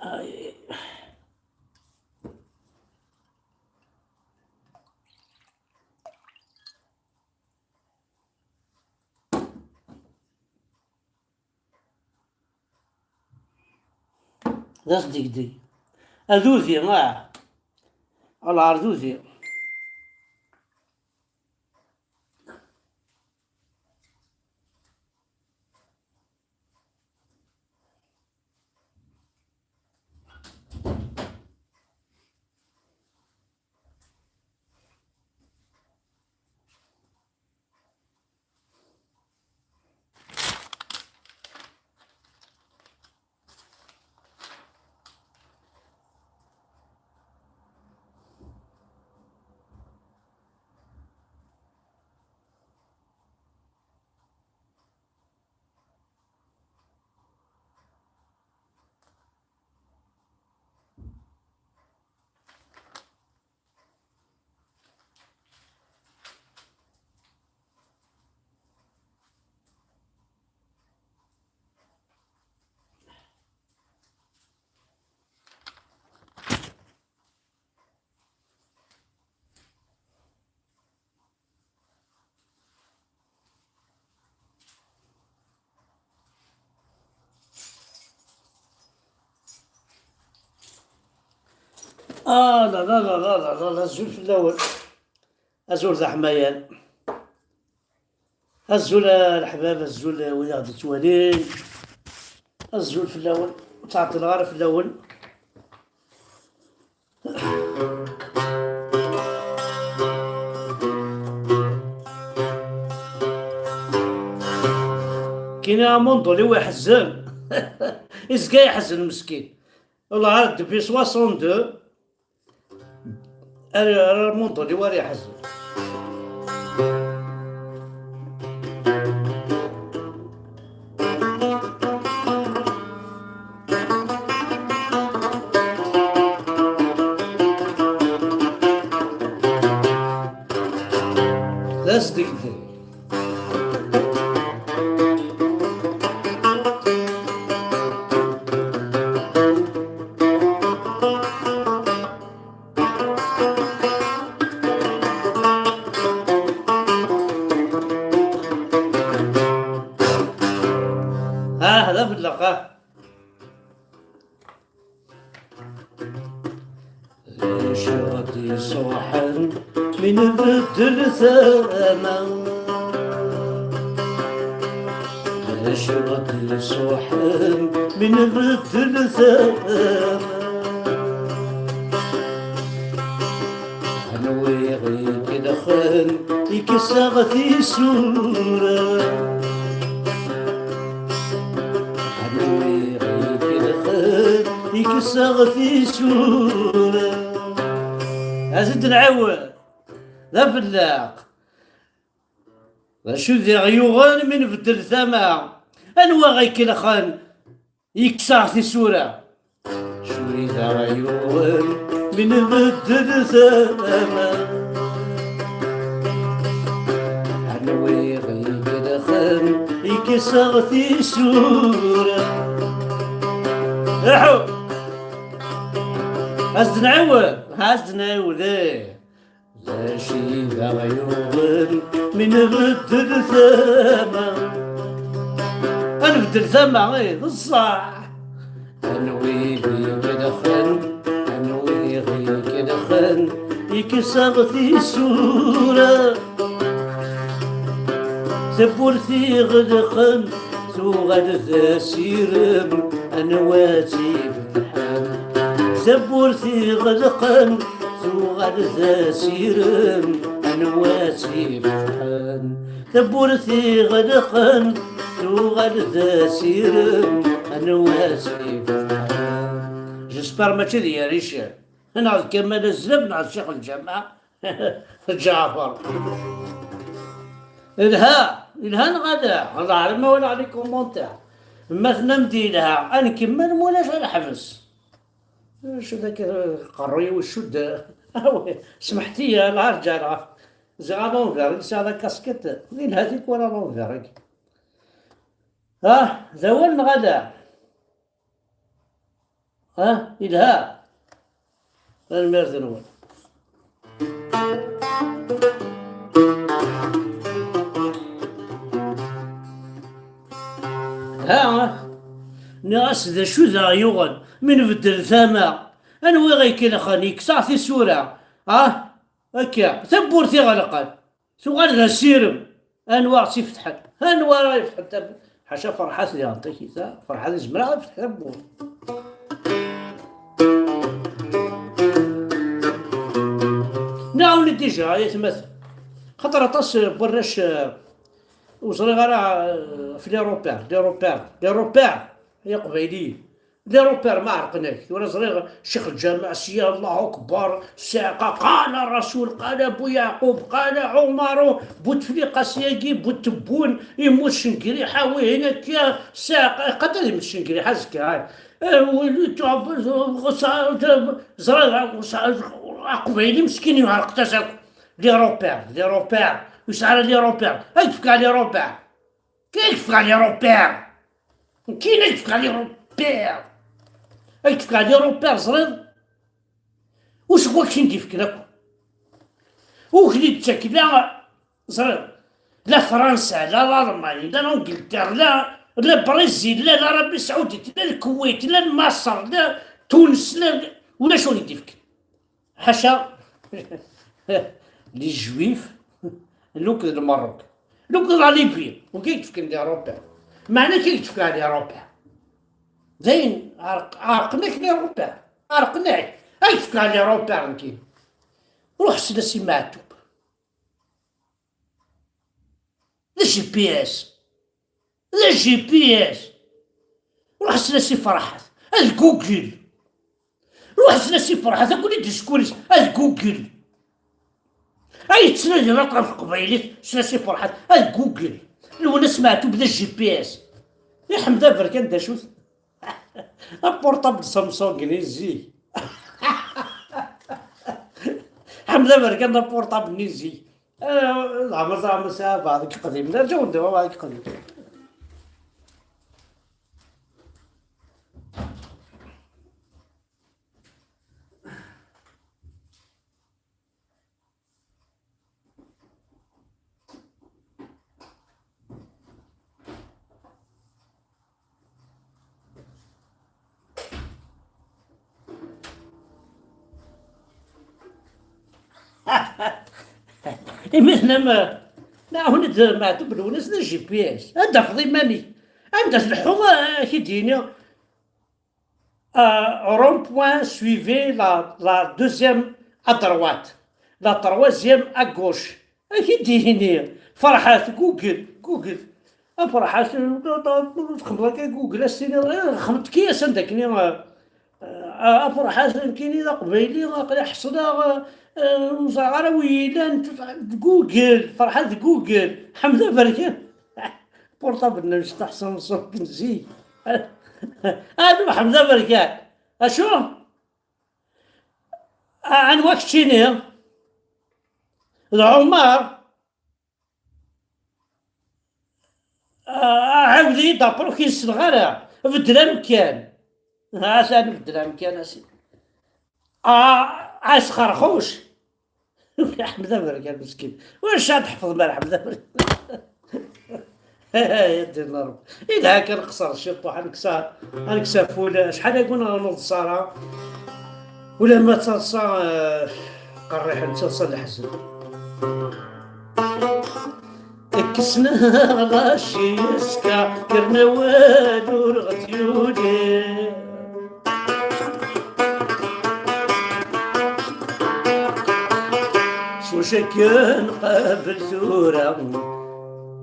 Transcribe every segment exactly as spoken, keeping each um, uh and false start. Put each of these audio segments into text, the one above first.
Ay. D asdegdeg. Adudi, ah. Alɛar d udi. Ah, la, la, la, la, la, la, la, azul fell-awen. Azul d aḥmayan. Azul a leḥbab, azul a wid aɣ-d-yettwalin. Azul fell-awen. Ur ttɛeṭṭileɣ ara fell-awen. Kini amundul-iw iḥezzen. Izga iḥezzen meskin. Wallah, depuis soixante-deux, ar, ar amundul-iw ara iḥezzen. D asdegdeg. Ah, d afelleq, ah. D acu i ɣ-d-iṣuḥen mi nbeddel tama? D acu i ɣ-d-iṣuḥen mi nbeddel tama? Anwi i ɣ-ikelxen, ikkes-aɣ tisura? Anwi i ɣ-ikelxen, ikkes-aɣ tisura? Ad t-id-nɛiwed, d afelleq. D acu i d aɣ-yuɣen mi nbeddel tama? Anwa i ɣ-ikelxen, yekkes-aɣ tisura? Acu i d aɣ-yuɣen mi nbeddel tama? Anwi i ɣ-ikelxen, yekkes-aɣ tisura? Iḥu! Ad s-d-nɛiwed, ad s-d-nɛiwed, ih. D acu i d aɣ-yuɣen mi nbeddel tama? Ad nbeddel tama, ih, d ṣṣeḥ. Anwi i ɣ-ikelxen, anwi i ɣ-ikelxen, ikkes-aɣ tisura. Tawwurt iɣelqen tuɣal d asirem, anwa tt-ifetḥen? Tawwurt iɣelqen tuɣal d asirem, anwa tt-ifetḥen? Tawwurt iɣelqen tuɣal d asirem, anwa tt-ifetḥen? J'espère mačči d Yaric, neɣ d Kamal Azlaf, neɣ d Ccix Lǧameɛ Ǧaɛfer. Ilha, ilha neɣ ala? Wellah ɛlam ma walaɣ les commentaires. Ma tennam-d yelha, ad nkemmel, ma ulac ad neḥbes. Acu d akka, aqerruy-iw icudd. Awi, smeḥt-iyi, la rǧaɣ. Ziɣ à l'envers i sɛiɣ la casquette, d ilha tikwal à l'envers-agi. Ah, d awal neɣ ala? Ha, yelha. Tanemmirt-nwen. Ha, nniɣ-as d acu d aɣ-yuɣen mi nbeddel tama. Anwa i ɣ-ikelxen, yekkes-aɣ tisura. Ah, akka, tawwurt iɣelqen. Tuɣal d asirem. Anwa ara ɣ-tt-ifetḥen? Anwa ara ifetḥen tawwurt? Ḥaca Ferḥat diɣen takit-a. Ferḥat izmer ad ifetḥ tawwurt. Nniɣ-awen-d dija, ay atmaten. Xaṭer aṭas n warrac, eh, ur ẓriɣ ara, eh, ɣef les repères, les repères, les repères, ay Iqbayliyen. Les repères ma ɛerqen-ak. Tura ẓriɣ Ccix Lǧameɛ, sya Allahu Akbar, ssiɛqa, qala Rasul, qala Bu Yeɛqub, qala Ɛumaru, Bu Tefliqa syagi, Bu Tebbun, immut Cengriḥa, wihin akka, ssiɛqa, iqad ad immut Cengriḥa azekka, ha. Eh, wali, ẓriɣ, aqbayli meskin yeɛreq-as akk. Les repères, les repères, ur yesɛi ara les repères. Ad k-fkeɣ les repères. Kif fkeɣ les repères? Nekkin ad k-fkeɣ les repères. Ad k-fkeɣ les repères, ẓriɣ. Ur seg wakk i d-ifken akk. Ur k-d-ittak la, ẓriɣ, la Fransa, la l'Allemagne, la l'Angleterre, la, la Brésil, la l'Arabie Saoudite, la Lkuwait, la Lmaṣer, la Tunes, la, ulac ur k-d-ifken. Ḥaca les Juifs, luk d Lmerruk, luk d la Libye, ur k-d-fken les repères. Meɛna k-d-fkeɣ les repères. Dayen, ɛerq-, ɛerqen-ak les repères. Ɛerqen-ak. Ad k-fkeɣ les repères, nekkin. Ruḥ sel-as i Meɛtub. D G P S. D G P S. Ruḥ sel-as i Ferḥat. Ad Google. Ruḥ sel-as i Ferḥat. Akk les discours-is. Ad Google. Ay yettnadi aṭṭan n teqbaylit, sel-as i Ferḥat. Ad Google. Lwennas Meɛtub d G P S. Iḥmed Aberkan d acu-t? Apurṭabl Samsung-nni zik. Ḥmed Aberkan d apurṭabl-nni zik. Eh, zeɛma, zeɛma sɛiɣ beɛḍ n yeqdimen. Rǧu, ndew beɛḍ n yeqdimen. Imi tennam, eh, nɛawen-d Meɛtub Lwennas d G P S. Ad d-tafeḍ iman-ik. Anda tleḥḥuḍ, eh, ad k-id-yini, euh, rond-point, suivez la, la deuxième à droite, la troisième à gauche. Ad k-id-yini. Ferḥat, Google, Google. A Ferḥat, txedmeḍ akka Google, ad s-tiniḍ, eh, xedmeḍ-k-as anda akkenni, eh, eh, a Ferḥat, nekkini d aqbayli, aql-i ḥeṣleɣ, eh, eh, ur ẓriɣ ara wi yellan, Google, Ferḥat d Google, Ḥmed Aberkan. Portable-nni amecṭuḥ Samsung n zik. Anu Ḥmed Aberkan. Acu? A-, anwa keččini? D Ɛumar? A-, ɛawed-iyi-d après, ur k-ssneɣ ara. Beddel amkan. Atan beddel amkan, a sidi. A-, a-, asxerxuc. Ḥmed Aberkan meskin. Ulac ad tḥefḍem ara Ḥmed Aberkan. Ya ddin Ṛebbi. Ilha kan qṣer ciṭuḥ, ad nekkes, ad nekkes aful. Acḥal agi ur neḍsa ara. Ulamma d taḍsa, eh, qerriḥen, d taḍsa n leḥzen. Kksen-aɣ la jiska, yerna awal ur ɣ-d-yuli. S wacu akken qabel tura,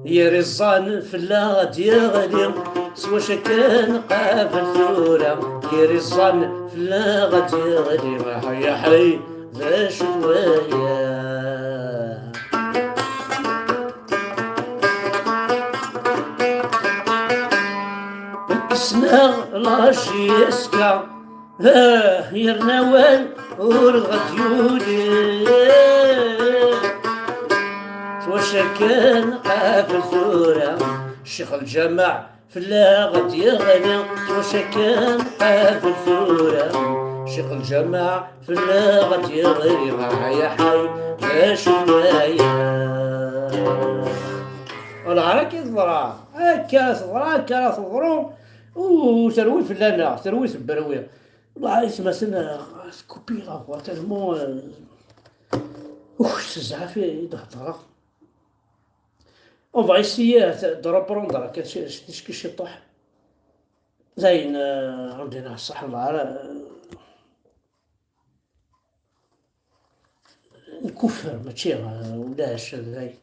yir iẓẓan fell-aɣ ad yeɣli. S wacu akken qabel tura, yir iẓẓan fell-aɣ ad yeɣli. Aḥay, aḥay, d acu-t waya? Kksen-aɣ la jiska, ah, yerna awal ur ɣ-d-yuli. S wacu akken qabel tura, Ccix Lǧameɛ fell-aɣ ad yeɣli. S wacu akken qabel tura, Ccix Lǧameɛ fell-aɣ ad d-yerr, ay aḥay, d acu-t waya? Wala, akka i teḍra, akka teḍra, akka ara teḍru, u terwi fell-aneɣ, terwi tebberwi. Wala, atmaten, euh, tkupi la voix tellement, euh, ux, s zzɛaf i d-heddreɣ. On va essayer de reprendre akka ticki ciṭuḥ. Dayen, euh, ṛebbi yenɛem ṣṣeḥ, wala, euh, nkuffer, mačči, euh, ulac, dayen.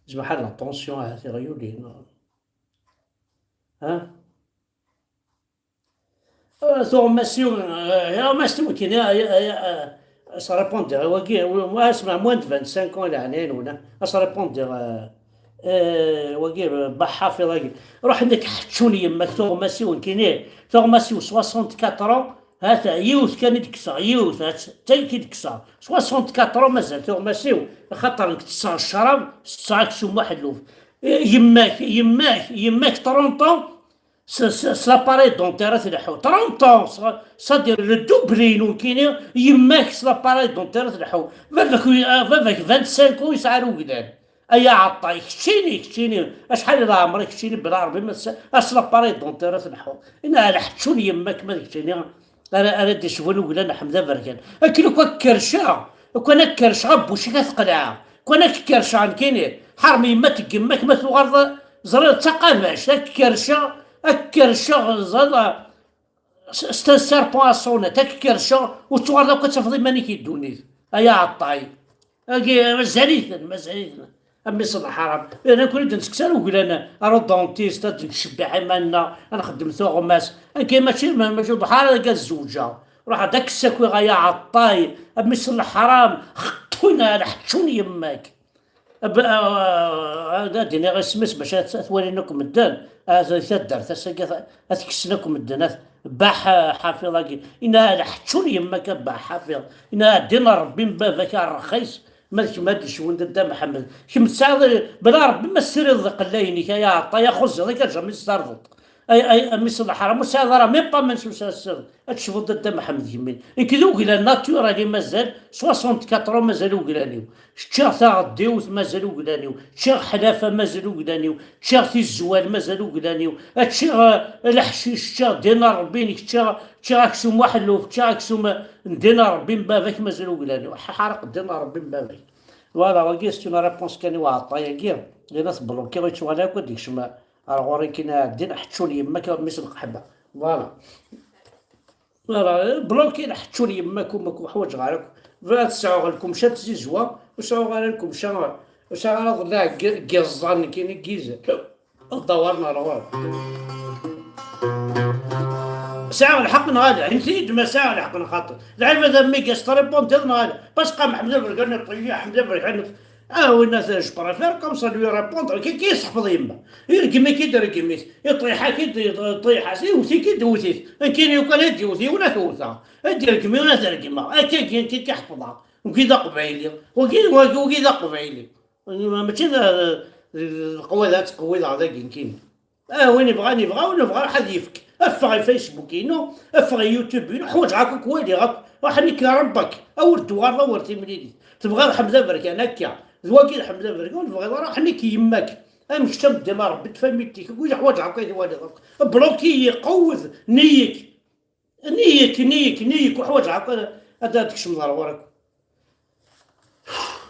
Zmaḥ la tension ahat iɣyulin. Ha? Euh, tuɣmas-iw, euh, tuɣmas-iw kini, euh, euh, euh, as répondiɣ i wagi, euh, asma moins de vingt-cinq ans, leɛnaya-nwen, as répondiɣ, euh, euh, wagi, euh, Baḥ Ḥafiḍ-agi. Ruḥen-ak ḥeččun yemma-k, tuɣmas-iw kini, tuɣmas-iw soixante-quatre ans, hata, yiwet kan i d-kkseɣ, yiwet, hat, d tayet i d-kkseɣ. Soixante-quatre ans mazal tuɣmas-iw, axaṭer nekk ttesseɣ ccrab, setteɣ aksum uḥelluf. Eh, yemma-k, yemma-k, yemma-k trente ans, s, s, s l'appareil dentaire ad tleḥḥu. Trente ans, s, c'est-à-dire le double-inu nekkini, yemma-k s l'appareil dentaire ad tleḥḥu. Baba-k, ah, baba-k vingt-cinq ans yesɛa uglan. Ay aɛeṭṭay, keččini, keččini, acḥal i leɛmer-ik keččini, bla Ṛebbi ma tsa-, s l'appareil dentaire ad tleḥḥu. Ina leḥčun yemma-k ma d keččini, ara, ara d-icbun uglan Ḥmed Aberkan. Akken akk ad k-kerceɣ, akk ad k-kerceɣ abbuc-ik ad t-qelɛeɣ, akk ad k-kerceɣ nekkini. Ḥerm yemma-k deg yemma-k ma tuɣaleḍ, ẓriɣ d taqabact, ad k-kerceɣ, ad k-kerceɣ, ẓriɣ, s, s, serpent à sonnette, ad k-kerceɣ, ur tuɣaleḍ akk ad tafeḍ iman-ik di ddunit. Ay aɛeṭṭay. Agi, mazal-iten, mazal-iten. A mmi-s n lḥaram. Ih, nekkni d-nsekser uglan, ar udantis, ad d-ncebbiḥ iman-nneɣ, ad nxeddem tuɣmas. Agi mačči, ma, mačči d ḥara agi ad zewǧeɣ. Ruḥ ad ak-ssakiɣ ay aɛeṭṭay, a mmi-s n lḥaram, xeṭṭun, leḥčun yemma-k. Ab-, a-, a-, ad d-iniɣ isem-is bac ad, ad t-walin akk medden. A, taddart, ass-agi ad, ad t-kksen akk medden. Ad, Baḥ Ḥafiḍ-agi. Ina leḥčun yemma-k a Baḥ Ḥafiḍ. Ina ddin n Ṛebbi n baba-k a ṛxis. Ma d kemm ad d-icewwen Dda Mḥemmed. Kemm tesɛiḍ, bla Ṛebbi ma tessirideḍ iqellayen-ik, ay aɛeṭṭay, axuẓẓiḍ-ik, a jamais testardeḍ. Ay, ay, a mmi-s n leḥram, ur tesɛiḍ ara même pas aman s usased. Ad tecbuḍ Dda Mḥemmed gemmin. Nekk d uglan naturel i mazal, soixante-quatre ans mazal uglan-iw. Ččiɣ taɣeddiwt mazal uglan-iw. Ččiɣ ḥlafa mazal uglan-iw. Ččiɣ tizwal mazal uglan-iw. Ččiɣ, eh, leḥcic, ččiɣ ddin n Ṛebbi-inek, ččiɣ, ččiɣ aksum uḥelluf, ččiɣ aksum, eh, n ddin n Ṛebbi n baba-k mazal uglan-iw. Ḥaḥareq ddin n Ṛebbi n baba-k. Voilà, wagi c'est une réponse kan i uɛeṭṭay-agi. Yella tblokiɣ, ur yettwali akk ad d-yekcem ar ɣur-i, kina ddin ḥeččun yemma-k a mmi-s n lqeḥba. Voilà. Voilà, bloki leḥčun yemma-k umak ur ḥwaǧeɣ ara akk. Bɣiɣ ad sɛuɣ lkumca n tzizwa, ur sɛuɣ ara lkumca, ur sɛuɣ ara ḍelliɛ n yiẓẓan nekkini n yizan. Ad dawaren ɣer ɣur. Sɛiɣ lḥeqq neɣ ala? Init-iyi-d ma sɛiɣ lḥeqq neɣ xaṭi. Lɛibad am mi gas-tribundiḍ neɣ ala? Parce que Ḥmed Aberkan iṭṭeyya, Ḥmed Aberkan Ah, winna, je préfère comme ça lui répondre. Ki, ki yesḥefḍ yemma? Irgem-ik-id, irgem-it. Iṭiḥ-ak-id, iṭiḥ-as. Iwet-ik-id, iwet-it. Nekkini yukan ad d-iwet yiwen, ad t-wteɣ. Ad d-irgem yiwen, ad t-regmeɣ. Akka, ki, ki, ki ḥefḍeɣ. Wagi d aqbayli. Wagi, wagi, wagi d aqbayli. Mačči d, d, d lqewwada ad ttqewwideɣ dagi nekkini. Ah, win yebɣan yebɣa, win yebɣa ruḥ ad yefk. Ffeɣ i Facebook-inu, ffeɣ i YouTube-inu, ḥwaǧeɣ akk ad k-waliɣ akk. Ruḥ nekk rebba-k, awer d-tuɣaleḍ awer timlilit. Tebɣiḍ Ḥmed Aberkan akka, d wagi d Ḥmed Aberkan, ur tebɣiḍ ara, ruḥ nekk yemma-k. Am kečč am ddin a Rebbi, d familtik, wid ḥwaǧeɣ akk ad waliɣ akk. Bloki-yi, qewwed, nnig-k. Nnig-k, nnig-k, nnig-k, ur ḥwaǧeɣ akk ad, ad, ad tkecmeḍ ar ɣur-k.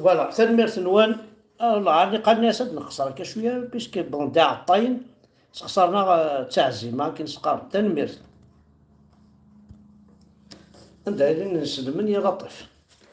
Voilà, tanemmirt-nwen. Ah, والله عاد قال الناس هاد نقصر كشوية، parce que bon, داع الطاين سخسرنا، آه، تعزيمة كي نسقار. تنميرت. عندها لين نسلمن يا لطيف.